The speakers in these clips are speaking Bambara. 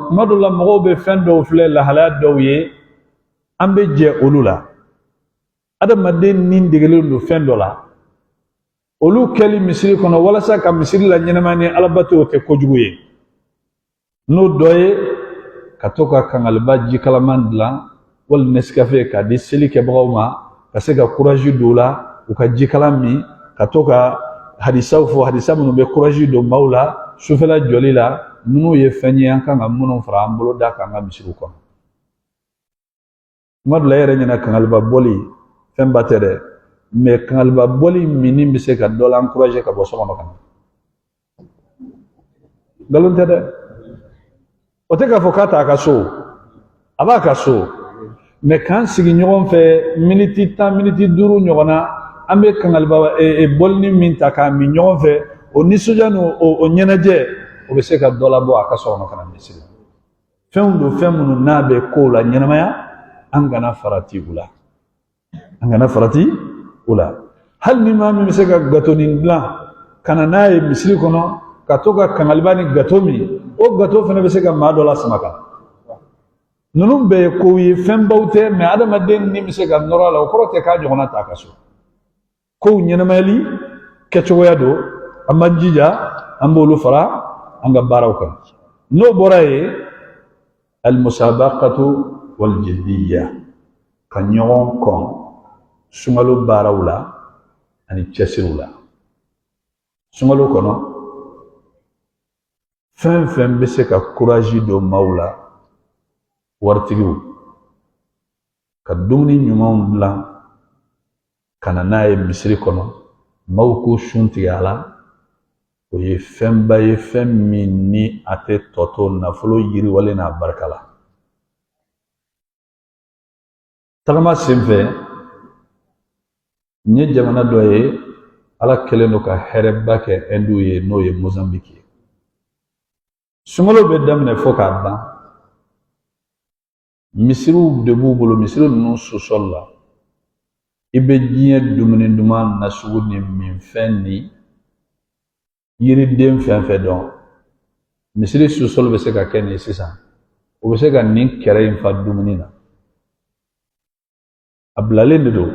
Kuma dɔw la mɔgɔw bɛ fɛn dɔw filɛ, lahalaya dɔw ye, an bɛ jɛ olu la. Adamaden ni degelen don fɛn dɔ la, olu kɛli misiri kɔnɔ walasa ka misiri la ɲɛnamaya ni alabato, o tɛ kojugu ye. N'o dɔ ye ka to ka kangaliba ji kalaman dilan wali Nescafé k'a di seli kɛbagaw ma, ka se ka courage don u la, u ka jikalan min, ka to ka hadisaw fɔ, hadisa minnu bɛ courage don maaw la sufɛla jɔli la. Ninnu ye fɛn ye an kan ka minnu fara an bolo da k'an ka misiriw kɔnɔ. Kuma dɔ la, e yɛrɛ ɲɛna kangaliba bɔli fɛnba tɛ dɛ, mais kangaliba bɔli minni bɛ se ka dɔ la encourager ka bɔ so kɔnɔ ka na. Nkalon tɛ dɛ. O tɛ k'a fɔ k'a t'a ka so, a b'a ka so, mais k'an sigi ɲɔgɔn fɛ miniti 10, miniti 5 ɲɔgɔn na, an bɛ kangaliba bɔlini min ta k'a min ɲɔgɔn fɛ, o nisɔndiya n'o o ɲɛnajɛ, o bɛ se ka dɔ labɔ a ka so kɔnɔ ka na misiri la. Fɛnw don, fɛn minnu n'a bɛ kow la ɲɛnamaya, an kana farati u la, an kana farati u la. Hali ni maa min bɛ se ka gatonin dilan ka na n'a ye misiri kɔnɔ, ka to ka kangaliba ni gato min, o gato fana bɛ se ka maa dɔ lasama ka na. Ninnu bɛɛ ye kow ye, fɛnbaw tɛ, mais adamaden ni bɛ se ka nɔrɔ a la. O kɔrɔ tɛ k'a ɲɔgɔnna t'a ka so. Kow ɲɛnamayali kɛcogoya don, an b'an jija, an b'olu fara an ka baaraw kan. N'o bɔra yen, almusabaqatu waljiddiya, ka ɲɔgɔn kɔn sunkalo baaraw la ani cɛsiriw la sunkalo kɔnɔ. Fɛn fɛn bɛ se ka courage don maaw la, waritigiw ka dumuni ɲumanw dilan ka na n'a ye misiri kɔnɔ, maaw k'u sun tigɛ a la, o ye fɛnba ye, fɛn min ni a tɛ tɔ to nafolo yiriwalen n'a barika la. Tagama senfɛ, n ye jamana dɔ ye, Ala kɛlen don ka hɛrɛba kɛ Ɛndu ye, n'o ye Mozambique ye. Sunkalo bɛ daminɛ fo k'a ban, misiriw de b'u bolo. Misiri ninnu sous-sol la, i bɛ diɲɛ dumuni duman nasugu ni minfɛn ni yiriden fɛn fɛn dɔn. Misiri sous-sol bɛ se ka kɛ nin ye sisan, o bɛ se ka nin kɛrɛ in fa dumuni na. A bilalen de don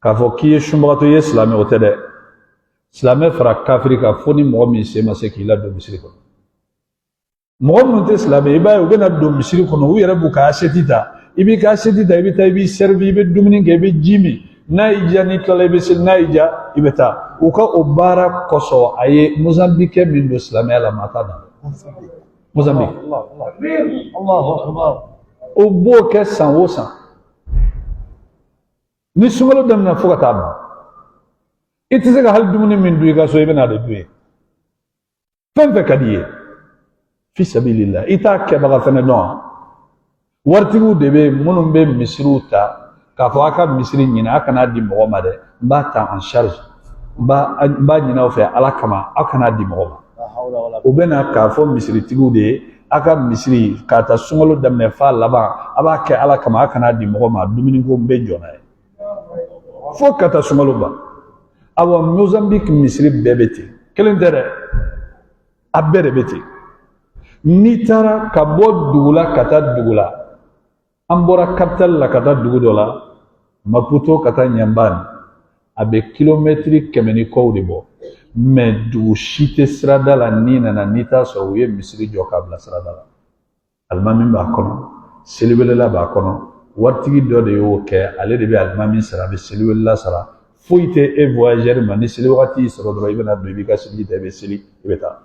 k'a fɔ k'i ye sunbagatɔ ye, silamɛ o tɛ dɛ, silamɛ fara kafiri kan, fo ni mɔgɔ min sen ma se k'i ladon misiri kɔnɔ. Mɔgɔ minnu tɛ silamɛ, i b'a ye u bɛna don misiri kɔnɔ, u yɛrɛ b'u ka assiette ta. I b'i ka assiette ta, i bɛ taa, i b'i servi, i bɛ dumuni kɛ, i bɛ ji min. N'a y'i diya, n'i tilala, i bɛ seli. N'a y'i diya, i bɛ taa. U ka o baara kosɔn, a ye Mozambique min don silamɛya la, maa t'a dɔn. Mozambique, o b'o kɛ san o san, ni sunkalo daminɛ fo ka taa ban. I tɛ se ka hali dumuni min dun i ka so, i bɛ n'a de dun yen. Fɛn fɛn ka di i ye, fi sabilillah, i t'a kɛbaga fɛnɛ dɔn. Waritigiw de bɛ yen minnu bɛ misiriw ta k'a fɔ a ka misiri ɲini, a kan'a di mɔgɔ ma dɛ, n b'a ta en charge, n b'a ɲini aw fɛ Ala kama, aw kan'a di mɔgɔ ma. U bɛ na k'a fɔ misiritigiw de ye: a ka misiri, k'a ta sunkalo daminɛ f'a laban, a b'a kɛ Ala kama, a kan'a di mɔgɔ ma, dumuniko n bɛ jɔ n'a ye fo ka taa sunkalo ban. Awa, Mozambique misiri bɛɛ bɛ ten, kelen tɛ dɛ, a bɛɛ de bɛ ten. N'i taara ka bɔ dugu la ka taa dugu la, an bɔra capitale la ka taa dugu dɔ la, Maputo ka taa Ɲanban, a bɛ kilomɛtiri 100 ni kɔw de bɔ, mais dugu si tɛ sirada la n'i nana n'i t'a sɔrɔ u ye misiri jɔ k'a bila sirada la. Alimami b'a kɔnɔ, seliwelela b'a kɔnɔ. Waritigi dɔ de y'o kɛ, ale de bɛ alimami sara, a bɛ seliwelela sara. Foyi tɛ e voyageur ma. Ni seli wagati y'i sɔrɔ dɔrɔn, i bɛna don, i b'i ka seliji ta, i bɛ seli, i bɛ taa,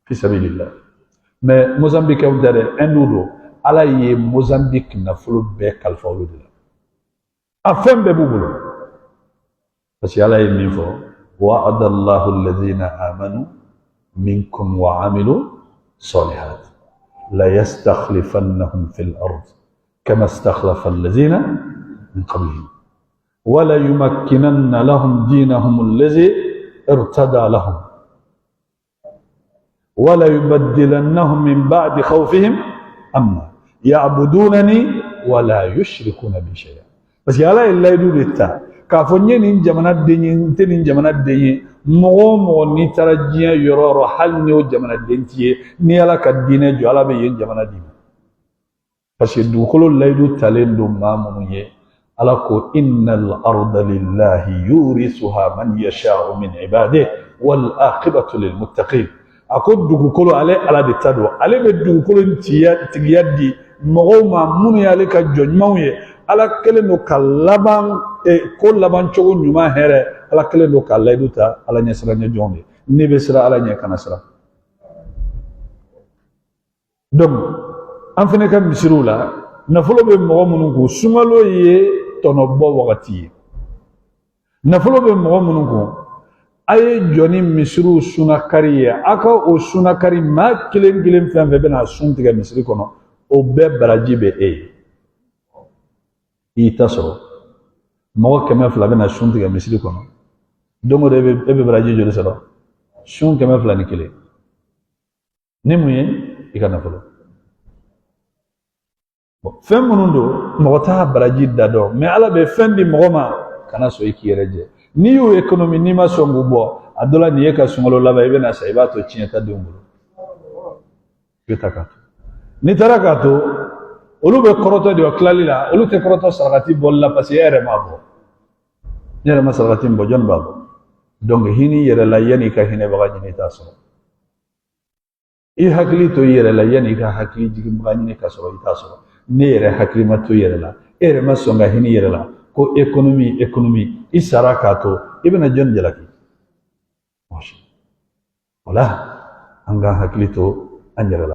fi sabilillah. Mais Mozambique tɛ dɛ, Inde don. Ala ye Mozambique nafolo bɛɛ kalifa olu de la, a fɛn bɛɛ b'u bolo, parce que Ala ye min fɔ: wa'ada Allahu alladhina amanu minkum wa amilu salihat la yastakhlifannahum fil ard kama istakhlafa alladhina min qablihim wala yumakkinanna lahum dinahum alladhi irtada lahum wala yubaddilannahum min ba'di khawfihim amna ya'budunani wala yushrikuna bi shay'a. Parce que Ala ye layidu de ta. K'a fɔ n ye nin jamana den ye, n tɛ nin jamana den ye. Mɔgɔ o mɔgɔ n'i taara diɲɛ yɔrɔ o yɔrɔ, hali ni o jamanaden t'i ye, n'i Ala ka diinɛ jɔ, Ala bɛ yen jamana d'i ma. Parce que dugukolo layidu talen don maa minnu ye, Ala ko innal arda lillahi yurisuha man yasha'u min ibadihi wal aqibatu lil muttaqin. A ko dugukolo, ale Ala de ta don, ale bɛ dugukolo in tigiya di mɔgɔw ma minnu y'ale ka jɔn ɲumanw ye. Ala kɛlen don ka laban ko laban cogo ɲuman hɛrɛ, Ala kɛlen don ka layidu ta Ala ɲɛsiranɲɛ jɔnw de. N'i bɛ siran Ala ɲɛ, kana siran. Donc an fana ka misiriw la, nafolo bɛ mɔgɔ minnu kun, sunkalo ye tɔnɔbɔ wagati ye. Nafolo bɛ mɔgɔ minnu kun, a ye jɔ ni misiriw sunakari ye. A ka o sunakari, maa kelen kelen fɛn fɛn bɛna sun tigɛ misiri kɔnɔ, o bɛɛ baraji bɛ e ye. I y'i ta sɔrɔ. Mɔgɔ 200 bɛna sun tigɛ misiri kɔnɔ don o don, e bɛ baraji joli sɔrɔ? Sun 201. Ni mun ye? I ka nafolo. Fɛn minnu don, mɔgɔ t'a baraji da dɔn, mɛ Ala bɛ fɛn di mɔgɔ ma, kana sɔn i k'i yɛrɛ jɛ. N'i y'o économie, n'i ma sɔn k'u bɔ a dɔ la, nin ye ka sunkalo laban, i bɛna sa, i b'a to tiɲɛ ta denw bolo. I bɛ taa k'a to, n'i taara k'a to, olu bɛ kɔrɔtɔ de o tilali la. Olu tɛ kɔrɔtɔ sarakati bɔli la, parce que e yɛrɛ m'a bɔ. Ne yɛrɛ ma sarakati min bɔ, jɔnni b'a bɔ? Donc hinɛ i yɛrɛ la yanni i ka hinɛbaga ɲini, i t'a sɔrɔ. I hakili to i yɛrɛ la yanni i ka hakili jiginbaga ɲini ka sɔrɔ, i t'a sɔrɔ. Ne yɛrɛ hakili ma to i yɛrɛ la, e yɛrɛ ma sɔn ka hinɛ i yɛrɛ la, ko économie, économie, i sara k'a to, i bɛna jɔnni jalaki? O la, an k'an hakili to an yɛrɛ la.